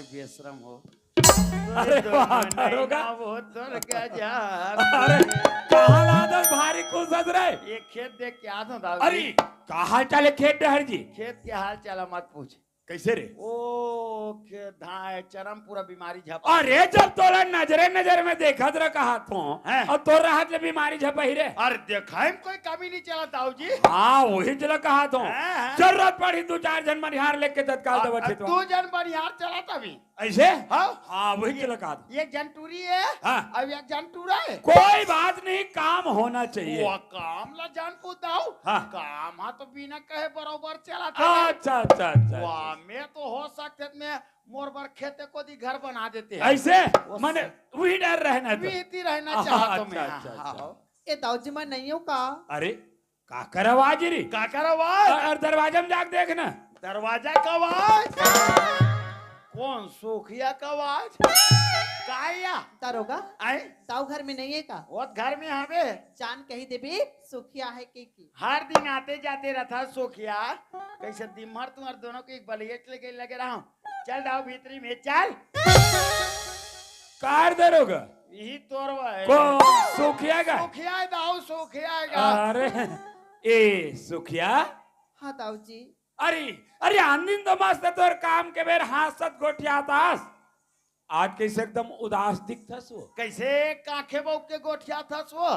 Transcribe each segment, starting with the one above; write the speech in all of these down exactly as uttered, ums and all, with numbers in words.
बेशरम हो। अरे वाह, दरोगा। वो दुर्गा जान। अरे, कहाँ लादस भारी खुश हस रे? ये खेत देख के आत हूँ, दाऊ जी। अरे, का हाल चाल हे खेत डहर जी? खेत के हाल चाल मत पूछ। कैसे रे? ओ, खेत धान चरम पूरा बीमारी झपा। अरे, जब तोला नजरे नजर में देखत रह कहा थो, हैं? और तोर रहत ले बीमारी झपही रे। अरे, देखाई में कोई कमी नहीं चला, दाऊ जी। हाँ, वही चला कहा थो। हैं, हैं। जरूरत पड़ी, दू चार झन बनिहार लेके तत्काल दवा छिटवा। दू झन बनिहार चला तभी। ऐसे? हाँ। हाँ, वही ये, चला कहा था। एक झन टूरी हे, हाँ। अब एक झन टूरा हे। कोई बात नहीं, काम होना चाहिए। वो काम ला जान पूछता हूँ। हाँ। काम हा तो बिना कहे बरोबर चला था। अच्छा, अच्छा, अच्छा, वाह, अच्छा। मैं तो हो सकते मैं मोर बर खेते कोती घर बना देते हैं। ऐसे? वो माने, से- वही डर रहना तो। वही रहना चाहता हूँ मैं। अच्छा, हाँ, अच्छा, हाँ, अच्छा। हाँ। ए दाऊ जी, मैं नहीं हूँ का? अरे, काकर आवाज री? काकर आवाज? अ-, अरे दरवाजा में जाके देख ना। दरवाजा का आवाज? कौन सुखिया का आवाज? का या? दरोगा, आए? दाऊ घर में नहीं हे का? वो घर में हवे। जान कही देबे, सुखिया हे के की? हर दिन आते जाते रहता सुखिया। कैसे दिमाग तुम्हार दोनों के एक बलियट लगे, लगे रहा। चल दाऊ भीतरी में चल। कार दरोगा? यही तोर भाई। कौन सुखिया का? सुखिया दाऊ, सुखिया का। अरे, ए सुखिया। हाँ दाऊ जी। अरे, अरे, आन दिन तो मस्त तोर काम के बेर हाँसत गोठियात हस। आज कैसे एकदम उदास दिखथस वो? कैसे काखे बौक के गोठियात हस वो?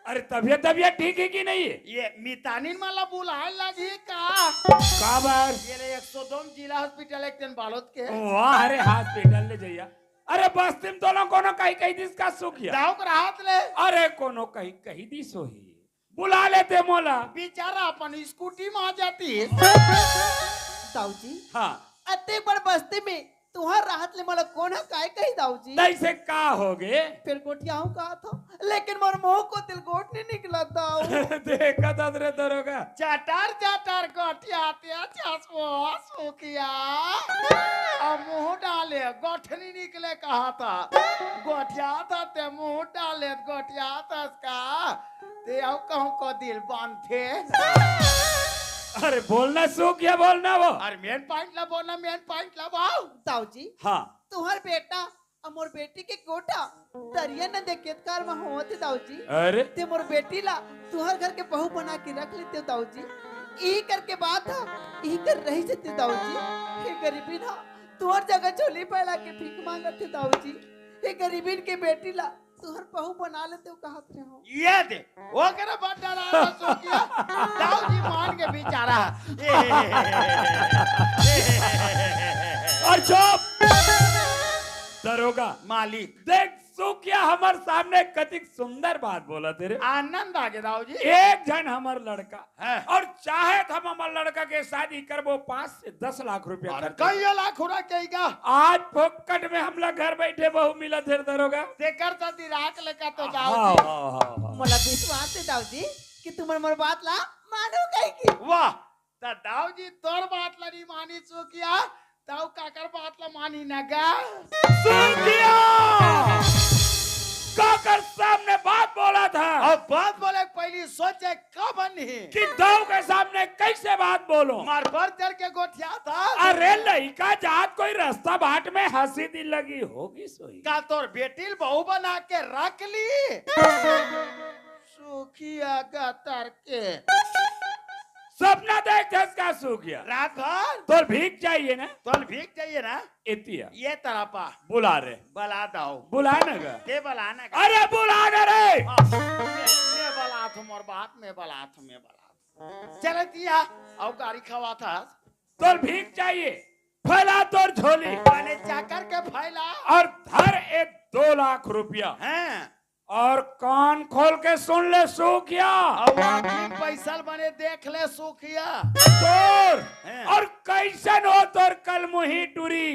अरे, तबियत, तबियत ठीक हे कि नहीं? ये मितानिन मन ला बुलाए लगही का? काबर? ये ले एक सौ दो जिला हॉस्पिटल एक दिन बालोद के। वाह रे, हॉस्पिटल ले जइया। अरे, बस्ती में तोला कोनो कही, कही दिस का सुखिया? दाऊ के रहत ले। अरे, कोनो कही, कही दिस होही। बुला लेते मोला। बेचारा अपन स्कूटी में आ जाती। दाऊ जी। हाँ। अते बड़ बस्ती में तुहर रहत ले मोला कोन ह काय कही दाऊ जी? तैसे का होगे? फेर गोठियाहूँ कहा थो, लेकिन मोर मुंह कोती ले गोठ नहीं निकला दाऊ। देखत हस रे दरोगा। चटर चटर गोठियात हस वो सुखिया। अब मुंह डाले, गोठ नहीं निकले कहा था। गोठियात हस ते मुंह डाले, गोठियात हस का? ते अउ कहूँ कोती ले बांधथे। अरे बोलना सुखिया, बोलना वो। अरे main point ला बोलना, main point ला बाऊ। दाऊ जी, हाँ। तुहर बेटा अउ मोर बेटी के गोठ ह तरिया नदिया खेत खार में होवत हे दाऊ जी। अरे। ते मोर बेटी ला तुहर घर के बहू बना के रख लेते दाऊ जी। इही करके बात ह, इही कर रही जते दाऊ जी। हे गरीबिन ह तुहर जगह झोली फैला के भीख मांगत हे दाऊ जी। हे गरीबिन के बेटी ला तुहर बहू बना लेते हो कहत रहे हो। ये दे, ओकरे बड्डा रहा सुखिया, दाऊ जी मान के बेचारा। अउ चुप। दरोगा। मालिक। देख सुखिया हमर सामने कतिक सुंदर बात बोलथे रे। आनंद आगे दाऊ जी। एक झन हमर लड़का हाँ। अउ चाहे त हम हमर लड़का के शादी करबो, पाँच से दस लाख रुपया अरे, खर्च। कई लाख हो रहा कहेगा? आज फोकट में हमला घर बैठे बहू मिलथे दरोगा। तेकर त दिराक लेका तो दाऊ हाँ, जी। हाँ, हाँ, हाँ। मोला विश्वास हे दाऊ जी कि तुमन मोर बात ला मानो कही की। वाह, त दाऊ जी तोर बात ला नहीं मानी सुखिया, त अउ काकर बात ला मानी न गा? सुखिया! काकर सामने बात बोलत हस? अब बात बोले के पहली सोचे कब नहीं? कि दाऊ के सामने कैसे बात बोलूं? मार बढ़ चढ़ के गोठियात हस? अरे लइका जात कोई रास्ता बाट में हंसी दिल लगी होगी सोई। का तोर बेटी ल बहू बना के रख ली? सुखिया गतर के। सपना देखथस का सुखिया? रात भर? तोला भीख चाहिए ना? तोला भीख चाहिए ना? एतिया। ये तरफ आ। बुला रे। बुला दाऊ। बुला ना गा। दे बुला ना गा। अरे बुला ना रे। हाँ, मैं, मैं बुलात हूँ, मोर बात, मैं बुलात हूँ, मैं बुलात हूँ। चल एतिया, अउ गारी खवाथस। तोला भीख चाहिए? फैला तोर झोली। पहले जाकर के फैला। अउ धर ए दो लाख रुपया। हैं। अउ कान खोल के सुन ले सुखिया। अउ आँखी में पैसा ल बने देख ले सुखिया। तोर हैं। अउ कैसन हो तोर कलमुही टूरी।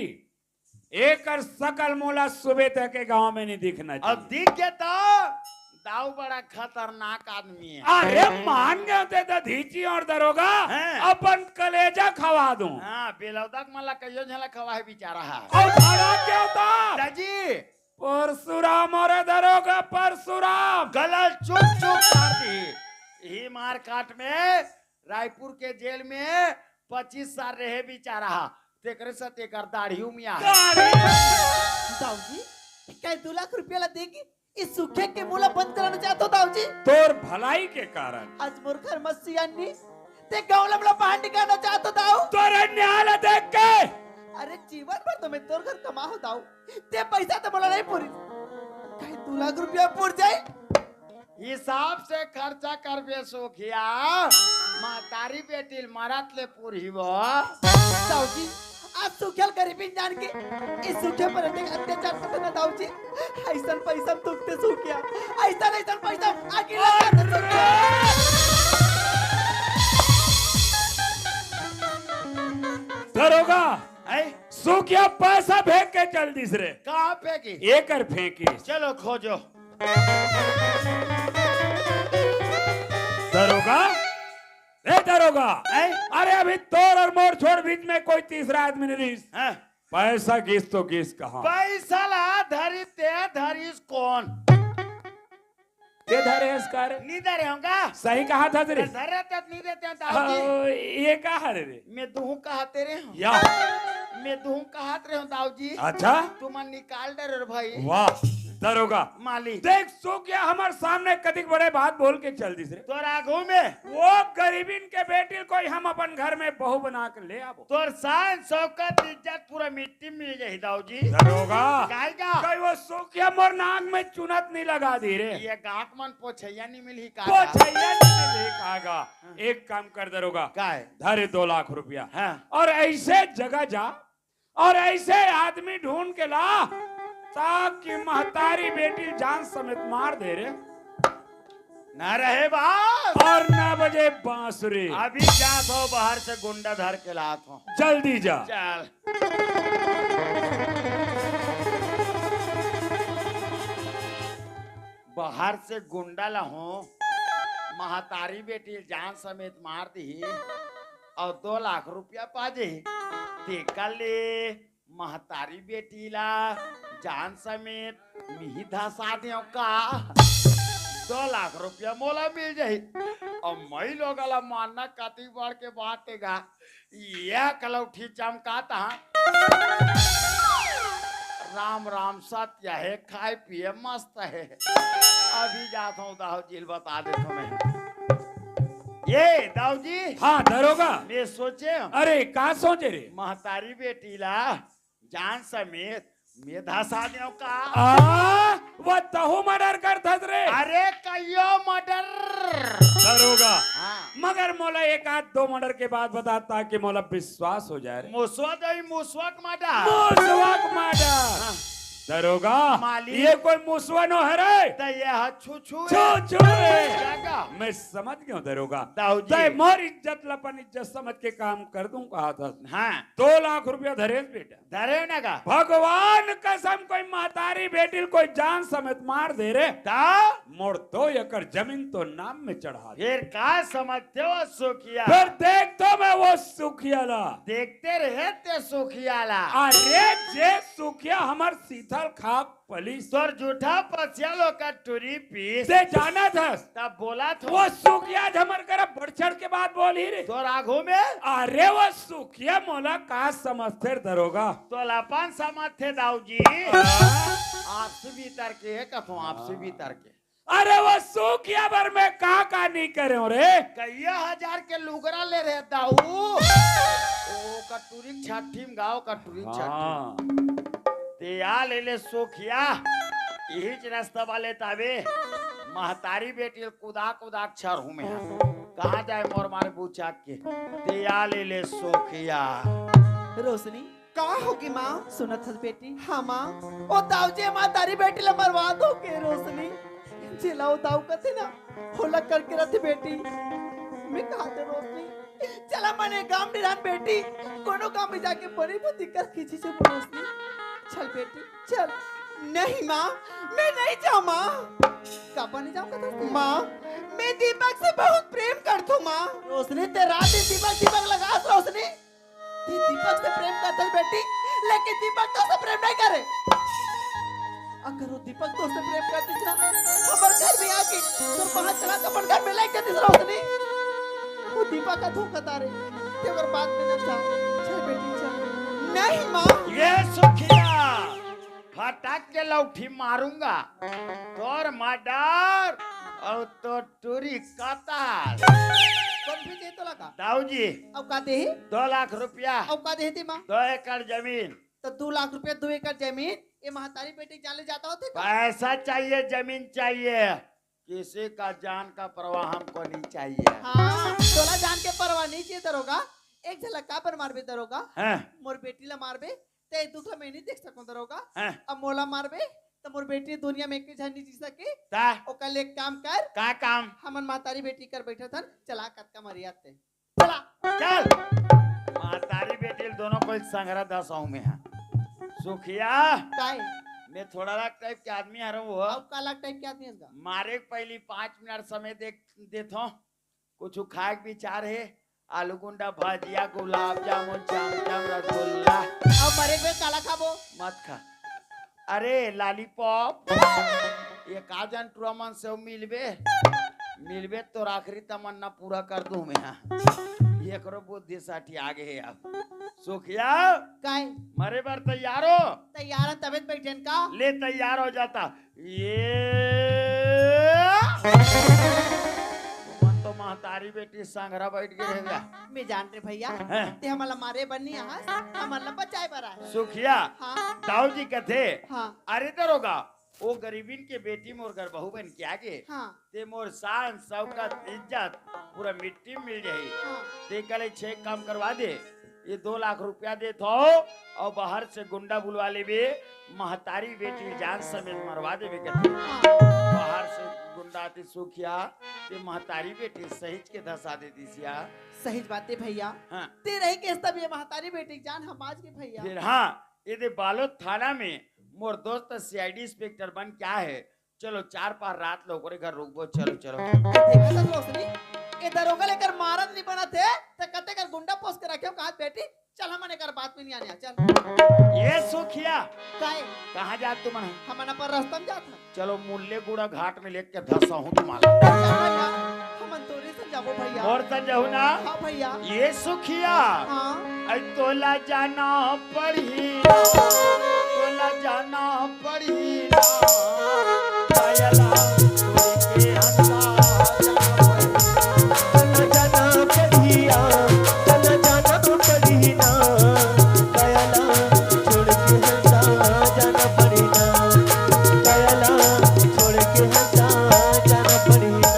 एकर सकल मोला सुबह तक के गांव में नहीं दिखना अब चाहिए। दिख गे त दाऊ बड़ा खतरनाक आदमी हे। अरे मान गे होते त धीची अउ दरोगा हैं। अपन कलेजा खवा दूं। हाँ, बेलौदा के मन ला कहियो झन ला खवाए बिचारा हे। अउ खड़ा क्या होता? दाजी। परशुराम, अरे दरोगा परशुराम। गला चुप चुप कर दी। ही मारकाट में रायपुर के जेल में पच्चीस साल रहे बिचारा। तेकरे साथ एकर दाढ़ी उमिया है। दाऊजी, कहे दू लाख रुपया ला देगी, इस सुखिया के मुंह ला बंद कराना चाहत हो दाऊजी। तोर भलाई के कारण। आज मोर घर म सियान नी, ते गाँव ला मोला बाहर निकालना चाहत हो दाऊ। तोर अन्याय ला देख के। अरे जीवन भर तो मैं तोर घर कमा हो दाऊ, ते पैसा तो मोला नहीं पूरी। कहे दू लाख रुपया पूर जाए। हिसाब से खर्चा करबे सुखिया, महतारी बेटी ल मरत ले पूरही वो। दाऊजी, आज सुखिया ल गरीबी जान के इस सुखिया पर अत्या-, अत्याचार करते ना दाऊजी। ऐसन पैसा तुमते सुखिया, ऐसन, ऐसन पैसा आगे लगा दे सुखिया। दरोगा, हैं? सुखिया पैसा फेंक के चल दिस रे। कहाँ फेंकी? एकर फेंकी। चलो खोजो। दरोगा, ए दरोगा, हैं? अरे अभी तोर और मोर छोड़ बीच में कोई तीसरा आदमी नहीं रहिस। हाँ। पैसा गिस तो गिस कहाँ? पैसा ला धरी ते धरिस कौन? ते धरे हस का रे? नी धरे हों का? सही कहा था तेरे। धरे तब नी देते हैं दाऊजी। हाँ, ये कहा रे रे? मैं दुहूं कहा तेरे हूँ। या। मैं दुहूं कहा तेरे हूँ दाऊजी। अच्छा? तुमन निकाल डरे रे भाई। वाह, दरोगा। मालिक। देख सुखिया हमर सामने कतिक बड़े बात बोल के चल दिस रे। तोर आगू में। वो गरीबिन के बेटी ल कोई हम अपन घर में बहू बना के ले आबो। तोर शान शौकत इज्जत पूरा मिट्टी में मिल जाही दाऊजी। दरोगा। काहे का? कहीं वो सुखिया मोर नाक में चुनत नहीं लगा दी रे। ये गांठ मन पोछैया नहीं मिलही का? पोछैया नहीं मिलही का गा? हाँ। एक काम कर दरोगा। का है? धरे दो लाख रुपया। हाँ। और ऐसे जगह जा और ऐसे आदमी ढूंढ के ला ताकि महतारी बेटी ल जान समेत मार दे रे। ना रहे बास। और ना बजे बांसुरी। अभी जात हो बाहर से गुंडा धर के लात हो। जल्दी जा। चल। बाहर से गुंडा ला हो, महतारी बेटी ल जान समेत मार दिही और दो लाख रुपया पा जेही। तेकर ले महतारी बेटी ला जान समेत मिही धसा देव का? दो लाख रुपया मोला मिल जाही। अब मई लोग ला मानना कति बड़ के बात हे गा। ये कलौठी चमकात हा। राम राम सत्य हे, खाए पिए मस्त हे। अभी जात हूँ दाऊ जी ल बता देत हूँ मैं। ये दाऊ जी। हाँ दरोगा। मैं सोचे हूँ। अरे का सोचे रे? महतारी बेटी ला जान समेत मैं धसा देव का? आ, वो तहु मर्डर करथस रे। अरे कहियो मर्डर। दरोगा। हाँ। मगर मोला एक आध दो मर्डर के बात बता ताकि मोला विश्वास हो जाए रे। मुसवा दई मुसवा के मर्डर। मुसवा के मर्डर। हाँ। दरोगा, मालिक। ये कोई मुसवा नो हरे। त ये हा छू छू छू हे। छू हे। क्या का? मैं समझ गया हूँ दरोगा। दाऊ जी। तय मोर इज्जत ल अपन इज्जत समझ के काम कर दूं कहा था। हाँ। दो लाख रुपया धरेस बेटा। धरे ना का? भगवान कसम कोई महतारी बेटी ल कोई जान समेत मार दे रे। ता? मोर दो एकड़ जमीन तो नाम में चढ़ा दे। फिर का समझते हो सुखिया? फिर देख तो मैं वो सुखिया ला। देखते रहे ते सुखिया ला। अरे जे सुखिया हमर सीथल खाप पलिस। तोर जूठा पसिया ल ओकर टूरी पीस। ते जानत हस। तब बोलत हूँ। वो सुखिया आज हमर करा बढ़ चढ़ के बात बोलही रे। तोर आगू में? अरे वो सुखिया मोला का समझथे रे दरोगा? तोला अपन समझथे दाऊ जी। हाँ। आपसी भीतर के कथों, आपसी भीतर के। अरे वो सुखिया बर मैं का का नहीं करे हूँ रे? कइया हजार के लुगरा ले रहे दाऊ। ओ कटुरी छठी में गाओ कटुरी छठी। हाँ। ते आ ले ले सुखिया। यही च रास्ता वाले ताबे। महतारी बेटी ल कुदा कुदा के छरहूँ मैं। कहाँ जाए मोर मारे बुचाक के। ते आ ले ले सुखिया। रोशनी। का होगे माँ? सुनत हस बेटी? हाँ माँ, ओ दाऊ जी महतारी बेटी ला मरवा दो के रोशनी। जेला ओ दाऊ कथे ना, होला करके रथे बेटी। मैं कहा थे रोशनी, चला मने गाँव निरान बेटी, कोनो गाँव में जाके बनी बुद्धि कर खींची से रोशनी। चल बेटी, चल। नहीं माँ, मैं नहीं जाऊँ माँ। काबर नहीं जाऊँ कथस? माँ, मैं दीपक से बहुत प्रेम करथूँ माँ। रोशनी, ते रात दिन दीपक दीपक लगास रोशनी। ते दीपक से प्रेम करथस बेटी, लेकिन दीपक तोसे प्रेम नहीं करे। अगर वो दीपक तोसे प्रेम करतिस ना, हमर घर में आके तोर बाँह चला के अपन घर में लेके जातिस रोशनी। वो दीपक का धोखा तारे, ते ओकर बात में ना जा। चल बेटी, चल। सुखिया, फटक के लौठी मारूंगा, तोर मर्डर अउ तोर टूरी कतल। कौन भी चाहिए तोला का? दाऊ जी, अउ का देही? दो लाख रुपया। अउ का देही तेमा? दो एकड़ जमीन। तो दो लाख रुपया, दो एकड़ जमीन, ये महतारी बेटी के जान ले जाता होथे का? पैसा चाहिए, जमीन चाहिए, किसी का जान का परवाह हमको नहीं चाहिए। हाँ, तोला जान के परवाह नहीं चाहिए दरोगा। एक झलक काबर मारबे दरोगा? हैं? मोर बेटी ला मारबे, ते दुख में नहीं देख सको दरोगा। हैं? अब मोला मारबे, तो मोर बेटी दुनिया में एक झन नहीं जी सके। ता? ओकर ले एक काम कर। का काम? हमन महतारी बेटी कर बैठत हन, चला कतका मरिया ते। चला। चल। महतारी बेटी दोनों को एक संगरा दस आऊं मैं, हाँ। सुखिया। काय? मैं थोड़ा लाख टाइप के आदमी आ रहा हूँ। अब का लाख टाइप के आदमी है इसका? मारे के पहली पाँच मिनट समय दे, देथो। कुछ खाए के विचार है? आलू गुंडा, भजिया, गुलाब जामुन, चमचम, रसगुल्ला। अब मरे के काला खाबो? मत खा। अरे लॉलीपॉप, ये का जान टुरा मन से मिलबे, मिलबे तो आखिरी तमन्ना पूरा कर दूं मैं। हाँ, एकरो बुद्धि साठी आगे है। अब सुखिया, काय? मरे बर तैयार हो? तैयार है, तबे तो बैठेन का। ले, तैयार हो जाता। ये मन तो महतारी बेटी संगरा बैठ गए है। मैं जान रे भैया, हैं? ते हमन ला मारे बर नहीं आहा, हमन ला बचाए बर आए। सुखिया, हाँ। दाऊ जी कथे, हाँ। अरे दरोगा, वो गरीबिन के बेटी मोर घर बहू बन के आगे, हाँ। ते मोर शान, शौकत, इज्जत पूरा मिट्टी में मिल जाही। हाँ। ते कले छे काम करवा दे, ये दो लाख रुपया देत हो, अउ बाहर से गुंडा बुलवा लेबे, महतारी बेटी जान समेत मरवा देबे कथे। हाँ। बाहर से गुंडा आते सुखिया, ते महतारी बेटी सहिज के धसा दे दिसिया। सहिज बात है भैया। हाँ। ते रही के तब ये महतारी बेटी जान हम आज के भैया। फिर हाँ, ये दे बालोद थाना में मोर दोस्त सीआईडी इंस्पेक्टर बन क्या है, चलो चार पार रात लो ओकरे घर रुकबो, चलो, चलो। देखा था दोस्त नी, ये दरोगा लेकर मारत नहीं बनत है, ते कते कर गुंडा पोस के रखे हो, कहा बेटी, चल हमन एकर बात में नहीं आने, चल। ये सुखिया, काय? कहाँ जात तुमन? हमन अपन रास्ता में जात हन। चलो मुल्ले गुड़ा घाट में लेके धसा हूँ तुम्हारा। चल भैया, हमन तोरे से जाबो भैया। और संग जाहू ना? हाँ भैया। ये सुखिया। हाँ। ऐ तोला जाना पड़ही ना, तोला जाना पड़ही ना, कायला छोड़ के हंसा जाना पड़ही ना। तोला जाना पड़ही ना, तोला जाना पड़ही ना, कायला छोड़ के हंसा जाना पड़ही ना, कायला छोड़ के हंसा जाना पड़ही ना।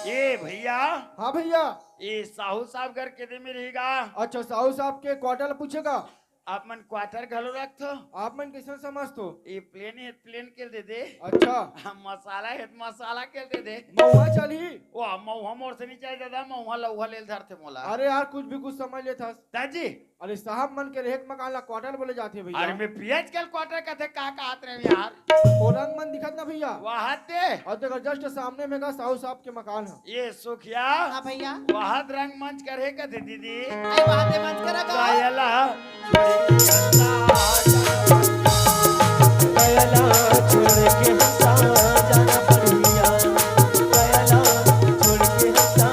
ए भैया। हाँ भैया। ये साहू साहब घर के दे में रहेगा। अच्छा, साहू साहब के क्वार्टर पूछेगा। आप मन क्वार्टर घलो रखथो? आप मन कैसन समझथो? ये प्लेन है, प्लेन के दे दे। अच्छा। हम मसाला है, मसाला के दे दे। महुआ चलही? वाह, महुआ मोर से नहीं चले दादा, महुआ लहुआ ले धरथे मोला। अरे यार, कुछ भी कुछ समझ लेथस। दाजी। अरे साहब मन के रहेक मकान ला क्वार्टर बोले जाथे भैया। अरे मैं पियज के क्वार्टर कथे, का कहत रहे यार? वो रंग मन दिखत ना भैया? वाहत दे। और देखो जस्ट सामने में का साहू साहब के मकान है। ये सुखिया। हाँ भैया। वाहत रंग मंच करे कथे दीदी। अरे वाहत दे मंच करा का? कायला छोड़ के हंसा जाना पड़िया। कायला छोड़ के हंसा जाना पड़िया। कायला छोड़ के हंसा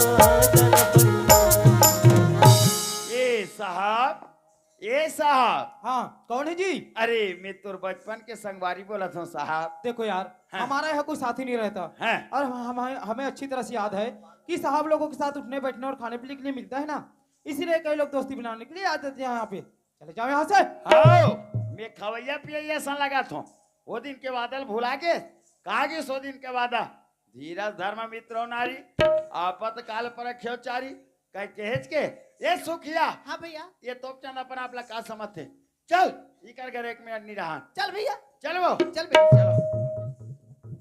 जाना पड़िया। ए साहब, ए साहब। हाँ, कौन है जी? अरे, मैं तोर बचपन के संगवारी बोलत हूँ साहब। देखो यार, हाँ। हमारा यहाँ कोई साथी नहीं रहता। हाँ। और हम, हम, हमें अच्छी तरह से याद है कि साहब लोगों के साथ उठने बैठने और खाने पीने के लिए मिलता है ना, इसीलिए कई लोग दोस्ती बनाने के लिए आ जाते हैं यहाँ पे। चले जाओ यहाँ से। आओ, मैं खवैया पियैया सन लगात हूँ। वो दिन के बादल भुला के, कहाँ गिस वो दिन के वादा? धीरज धर्म मित्रो नारी, आपातकाल परख्यो चारी, कह केहेच के, ए सुखिया। हाँ भैया। ये तोपचंद अपन आप ला का समझथे? चल, इकर घर एक मिनट नहीं रहा। चल भैया। चल वो। चल भैया। चलो।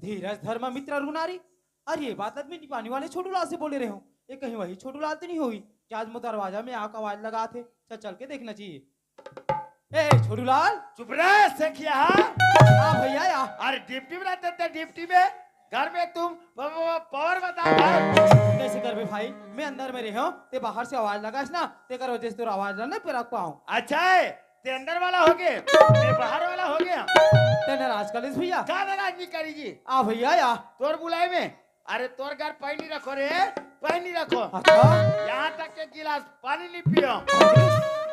धीरज धर्म मित्र रुनारी, अरे ये बात आदमी निपानी वाले छोटू लाल से बोले रहे हो, ये कहीं वही छोटू लाल तो नहीं होगी कि आज मोर दरवाजा में आके आवाज लगाथे? चल, चल के देखना चाहिए। ए छोटू लाल। चुप रहे, सेखिया। हाँ भैया या। अरे ड्यूटी में रहते थे, ड्यूटी में, घर में तुम प-, प-, पावर बता भाई। कैसे करबे भाई, मैं अंदर में रहे हूँ, ते बाहर से आवाज लगास ना, तेकर वजह से तोर आवाज ला नहीं पे रख पाऊँ। अच्छा है, ते अंदर वाला हो गए, मैं बाहर वाला हो गया। ते नाराज कर लिस भैया। का नाराज नहीं करी जी? आ भैया या। तोर बुलाए में, अरे तोर घर पानी रखो रे, पानी रखो। अच्छा। यहाँ तक के गिलास पानी नहीं पियो।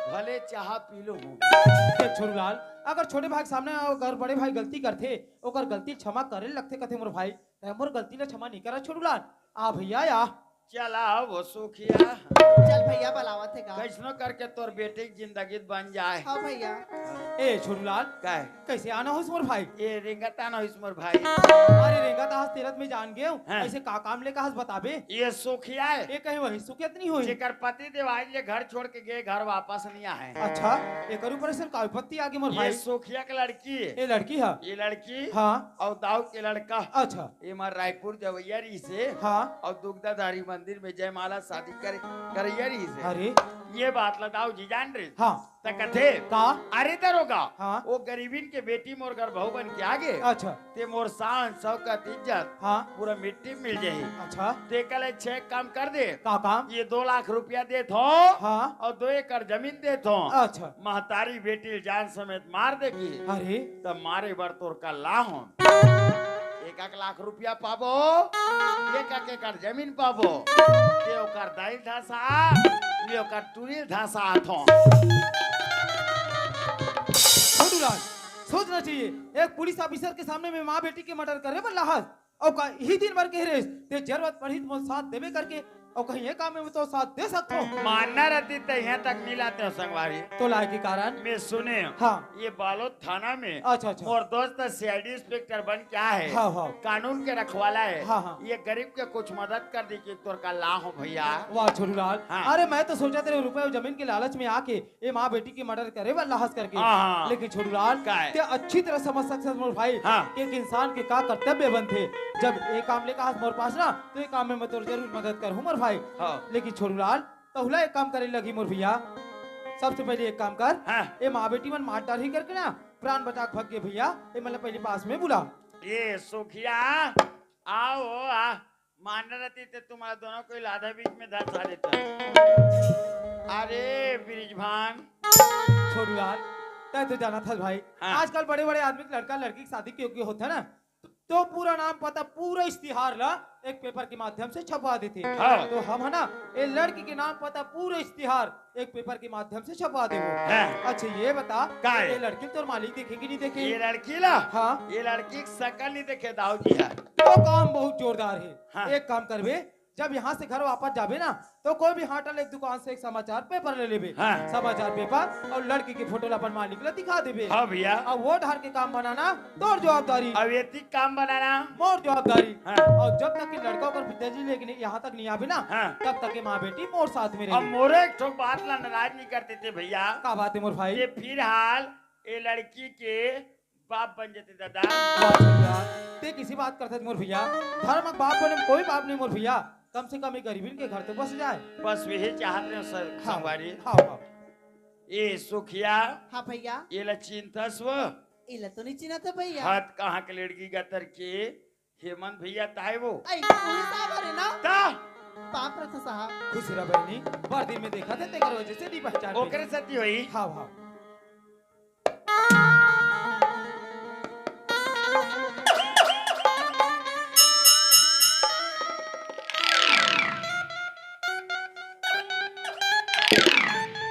भले चाहा पी लो। देख छोटूलाल, अगर छोटे भाई के सामने अगर बड़े भाई गलती करथे, ओकर गलती ल क्षमा करे लगथे कथे मोर भाई। तैं मोर गलती ला क्षमा नहीं करा छोटूलाल। आ भैया आ। चल आओ वो सुखिया। चल भैया, बुलावत हे का? कैसनो करके तोर बेटी के जिंदगी बन जाए। हाँ भैया। ए छोटूलाल, काय? कैसे आना होइस मोर भाई? ये रेंगत आना होइस मोर भाई। अरे रेंगत आहस तेला त मैं जान गेंव। हाँ। ऐसे का काम लेके आहस बताबे? ये सुखिया हे। ये कहीं वही सुखिया त नहीं होही? जेकर पति देव आज ले घर छोड़ के गे, घर वापस नहीं आए। अच्छा, एकर ऊपर ऐसे का विपत्ति आ गे मोर ये भाई? सुखिया के लड़की हे। ये लड़की हे? ये लड़की हाँ। और दाऊ के लड़का। अच्छा। ये मार रायपुर जवैया रहिसे। हाँ। और दुग्धाधारी मंदिर में जयमाला शादी करे, करैया रहिसे। अरे। ये बात ला दाऊ जी जान रहे। हाँ। त कथे, का? अरे दरोगा, हाँ। वो गरीबिन के बेटी मोर घर बहू बन के आगे। अच्छा। ते मोर शान, शौकत, इज्जत हाँ। पूरा मिट्टी में मिल जाही। अच्छा। ते कल अच्छे एक काम कर दे। का काम? ये दो लाख रुपया देत हों हाँ। और दो एकड़ जमीन देत हों। अच्छा। महतारी बेटी ल जान समेत मार देगी। अरे। त मारे बर तोर कल्ला हों। एक एक लाख रुपया पाबो, एक एक एकड़ जमीन पाबो। ते ओकर दाई ल धसा, मैं ओकर टूरी ल धसात हों। छोटूलाल, सोचना चाहिए, एक पुलिस ऑफिसर के सामने में माँ बेटी के मर्डर करे बर लाहस, अउ का इही दिन भर के रहिस, ते जरूरत पड़ही त मोर साथ देबे करके, अउ कहीं ये काम में तो साथ दे सकत हों। मानना रहती त यहाँ तक नहीं लाते हों संगवारी। तो लाए के कारण? मैं सुने, हाँ। ये बालोद थाना में अच्छा, अच्छा। मोर दोस्त सीआईडी इंस्पेक्टर बन के आए हे। हाँ, हाँ। कानून के रखवाला हे। हाँ, हाँ। ये गरीब के कुछ मदद कर दी कि तोर कल्ला हों भैया। वाह छोटूलाल। हाँ। अरे मैं तो सोचत रहेंव रुपया अउ जमीन के लालच में आके ये माँ बेटी के मर्डर करे बर लाहस करके। हाँ, हाँ। लेकिन छोटूलाल, काय? ते अच्छी तरह समझ सकत हस मोर भाई हाँ। कि एक इंसान के का कर्तव्य बनथे। जब ये काम लेके आहस मोर पास ना, तो ये काम में मैं तोर जरूर मदद करहूँ मोर भाई। हाँ। लेकिन छोटूलाल, तहुला एक काम करे लगही मोर भैया। सबसे पहले एक काम कर, हाँ। ये माँ बेटी मन मार डारही करके ना, प्राण बचा के भग गे भैया, ये मन ला पहले पास में बुला। ये सुखिया, आओ आ, मानना रहती त तुम्हारा दोनों को लाधा बीच में धसा देता। अरे बृजभान। छोटूलाल, तैं तो जानत हस भाई, हाँ। आजकल बड़े-बड़े आदमी के लड़का लड़की के शादी के योग्य होथे ना, तो पूरा नाम पता, पूरा इश्तिहार ला एक पेपर के माध्यम से छपवा देथे। हाँ। तो हम है ना, ये लड़की के नाम पता, पूरा इश्तिहार एक पेपर के माध्यम से छपवा देबो। हाँ। अच्छा, ये बता, का हे? ये लड़की तोर मालिक देखे कि नहीं देखे? ये लड़की ला? हाँ। ये लड़की के शकल नहीं देखे, दाऊ जी हे। तो काम बहुत जोरदार हे। हाँ। एक काम करबे, जब यहाँ से घर वापस जाबे ना, तो कोई भी हाटल एक दुकान से एक समाचार पेपर ले लेबे। हाँ। समाचार पेपर अउ लड़की के फोटो ला अपन मालिक ला दिखा देबे। हाँ भैया। अब वो डहर के काम बनाना तोर जवाबदारी। अब एती काम बनाना। मोर जवाबदारी। हाँ। अउ जब तक कि लड़का ओकर पिताजी लेके नहीं, यहाँ तक नहीं आबे ना, हाँ। तब तक ये माँ बेटी मोर साथ में अब रही। मोरे एक ठो बात ला नाराज नहीं करते थे भैया। का बात हे मोर भाई? ये फिलहाल ये लड़की के बाप बन जाते दादा। वाह भैया, ते किसी बात करत हस मोर भैया? धर्म के बाप बने कोई बाप नहीं मोर भैया। कम से कम ये गरीबिन के घर तो बस जाए। बस वही चाहत रहे सर, हाँ, संगवारी। हाँ, हाँ। ए सुखिया, हाँ भैया। एला चिन्हथस वो? एला तो नहीं चिन्हत हे भैया। हाथ कहाँ के लेड़गी गतर के? हेमंत भैया ताय वो। आई, उही साहब हरे ना? ता? बाप रथ साहब। खुश रह बहिनी, बड़ दिन में देखत हे, तेकर वजह से नहीं पहचान ओकरे सेती होही। हाँ, हाँ।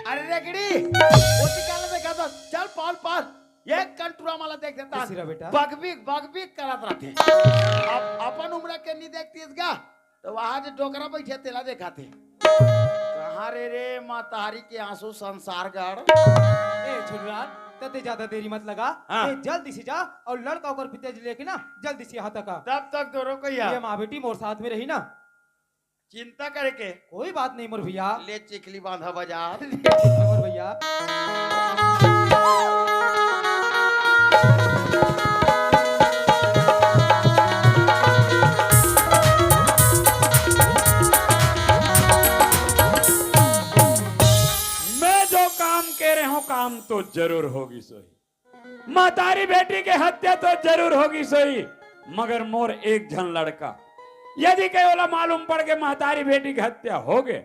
अरे रेगड़ी, ओती काला देखत हस? चल पाल पाल। एक कन टुरा मन ला देख देता। कइसे रहा बेटा? बगबीक, बगबीक करत रहिथे। अब अपन उम्र के नहीं देखतिस गा, त वहाँ जे डोकरा बइठे तेला देखाथे। कहाँ रे रे महतारी के आंसू संसार गढ़। ए छोटूलाल, तते ज्यादा देरी मत लगा। हाँ। ते जल्दी से जा अउ लड़का ओकर पिताजी लेके ना जल्दी से यहाँ तक आ। तब तक तो रुको यार। ये माँ बेटी मोर साथ में रही ना। चिंता करे के कोई बात नहीं मोर भैया। ले चिखली बांधा बाजार। ले चिखली मोर भैया। मैं जो काम कह रहे हूँ, काम तो जरूर होगी सोई। महतारी बेटी के हत्या तो जरूर होगी सोई, मगर मोर एक झन लड़का, यदि कहीं ओला मालूम पड़ के महतारी बेटी के हत्या हो गे,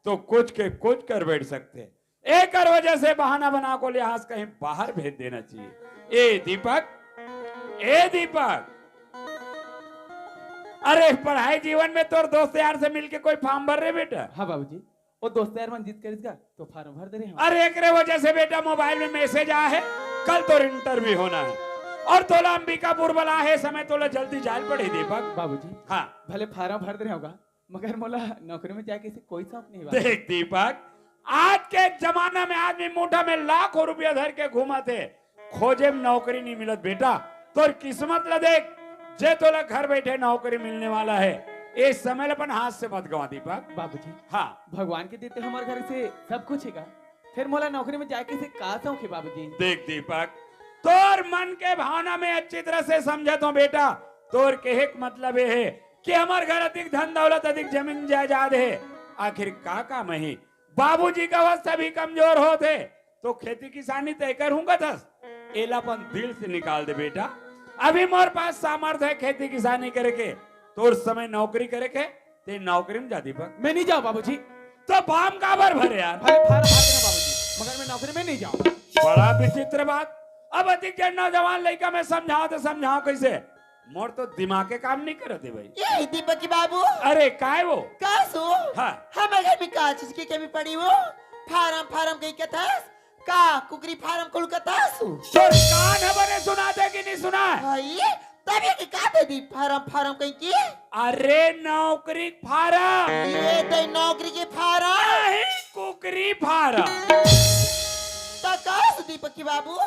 तो कुछ के कुछ कर बैठ सकथे। एकर वजह से बहाना बना को लिहाज कहीं बाहर भेज देना चाहिए। ए दीपक, ए दीपक, अरे पढ़ाई जीवन में तोर दोस्त यार से मिलके कोई form भर रे बेटा? हाँ बाबूजी। वो दोस्त यार मन जिद करिस गा, तो फार्म भर दे रहे हंव। अरे, एकरे वजह से बेटा मोबाइल में मैसेज आय हे, कल तोर इंटरव्यू होना हे अउ तोला अंबिकापुर बलाय हे, ए समय तोला जल्दी जाय ल पड़ही दीपक। बाबूजी, हाँ। भले फार्म भर दे रहे हंव गा, मगर मोला नौकरी में जाय के ऐसे कोई शौक नहीं हे बाबूजी। देख दीपक, आज के जमाना में आदमी मुठा में लाखों रुपया धर के घूमत हे, खोजे में नौकरी नहीं मिलत बेटा। तोर किस्मत ला देख, जे तोला घर बैठे नौकरी मिलने वाला हे। ए समय ला अपन हाथ से मत गंवा दीपक। बाबूजी, हाँ। भगवान के देते हमर घर से सब कुछ हे गा, फेर मोला नौकरी में जाय के ऐसे का शौक हे बाबूजी? देख दीपक, तोर मन के भावना में अच्छी तरह से समझत हंव बेटा। तोर कहे के मतलब ए हे कि हमर घर अधिक धन दौलत, अधिक जमीन जायदाद हे, आखिर का काम हे? बाबूजी के अवस्था भी कमजोर होत हे, तो खेती किसानी तय करहूं कथस, एला अपन दिल से निकाल दे बेटा। अभी मोर पास सामर्थ्य हे खेती किसानी करे के, तोर समय नौकरी करे के, ते नौकरी में जा दीपक। मैं नहीं जांव बाबूजी। तो फार्म काबर भरे यार? भले फार्म भर देना बाबूजी, मगर मैं नौकरी में नहीं जांव। बड़ा विचित्र बात। अब अधिक जन नौजवान लइका में समझांव तो समझांव कैसे? मोर तो दिमाग के काम नहीं करत हे भाई। ए दीपक के बाबू। अरे काय वो? का सो? हाँ। हमर घर में का चीज के कमी पड़ी वो? फार्म फार्म कही कथस? का कुकरी फार्म खोलूं कथस? तोर कान ह बने सुनाथे कि नहीं सुनाय? भाई, तभे के का दे दी फार्म फार्म कही के? अरे नौकरी के फार्म। ए दे नौकरी के फार्म। नहीं, कुकरी फार्म। त का सो दीपक के बाबू?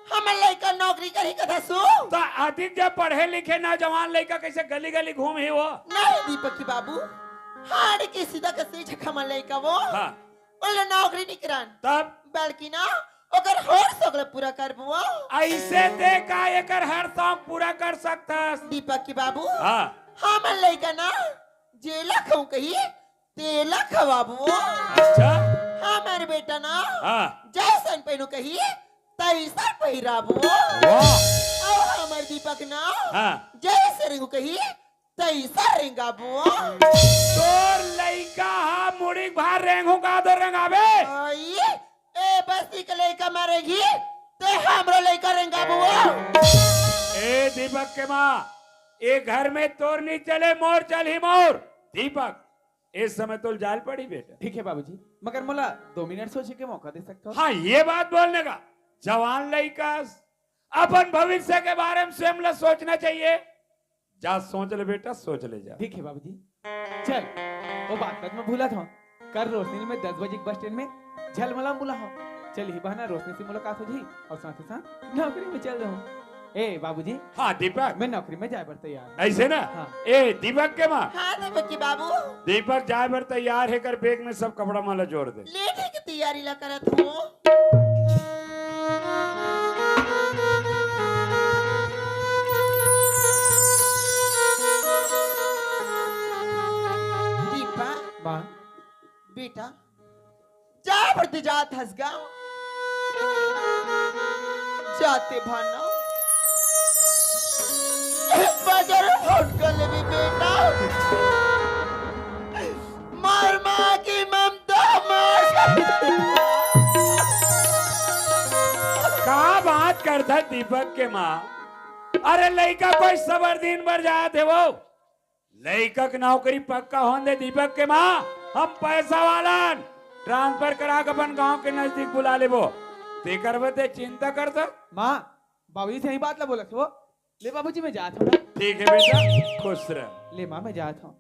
हमर लइका नौकरी करही कथस? त अधिक जब पढ़े लिखे नौजवान लइका कैसे गली गली घूमही वो? नहीं दीपक के बाबू, हाड़ के सीधा के सीधा हमर लइका वो। हाँ। ओला नौकरी नहीं करान। तब? बल्कि ना, ओकर हर शौक ला पूरा करबो। ऐसे ते का एकर हर शौक पूरा कर सकथस? दीपक के बाबू, हाँ। हमर लइका ना, जेला खाऊं कही, तेला खवाबो। अच्छा। हमर बेटा ना, हाँ। जैसन पहनूं कही, तैसन पहिराबो। वाह। अउ हमर दीपक ना, हाँ। जैसे रेंगहूं कही, तैसा रेंगाबो। तोर लइका ह मुड़ी के भार रेंगहूं का तो रेंगाबे? आई, ए बस्ती के लइका मारेगी, ते हमरो लइका रेंगाबो। ए दीपक के माँ, ए घर में तोर नहीं चले, मोर चलही मोर। दीपक, ए समय तोल जाय ल पड़ही बेटा। ठीक हे बाबूजी, मगर मोला दो मिनट सोचे के मौका दे सकथव? हाँ, ए बात बोलने का, जवान लइका, अपन भविष्य के बारे में स्वयं ला सोचना चाहिए। जा सोच ले बेटा, सोच ले जा। ठीक हे बाबूजी। चल, वो बात तक मैं भूलत हंव। कल रोशनी ल मैं दस बजे के बस स्टैंड में झलमला म बुलाहूं। चल, इही बहाना रोशनी से मुलाकात हो जाही अउ साथ ही साथ नौकरी में चल जाहूं। ए बाबूजी। हाँ दीपक। मैं नौकरी में जाय बर तैयार हंव। ऐसे ना? हाँ। ए दीपक के माँ। हाँ दीपक के बाबू। दीपक जाय बर तैयार हे, एकर बैग में सब कपड़ा मन ला जोर दे। ले ठीक तैयारी ला करत हंव। दीपा, माँ। बेटा, जा बरती जात हस गा। जाते भाना। बाजार फोट कर लेबे बेटा। मार माँ की ममता मार। का बात करथा दीपक के माँ? अरे लइका कोई सबर दिन बर जात हे वो। लइका के नौकरी पक्का होन दे दीपक के माँ, हम पैसा वाला हन, ट्रांसफर करा के अपन गांव के नजदीक बुला लेबो। तेकर बर ते चिंता करथा। माँ, बाबूजी सही बात ला बोलत हे वो। ले बाबूजी, मैं जात हंव। ठीक हे बेटा, खुश रह। ले माँ, मैं जात हंव।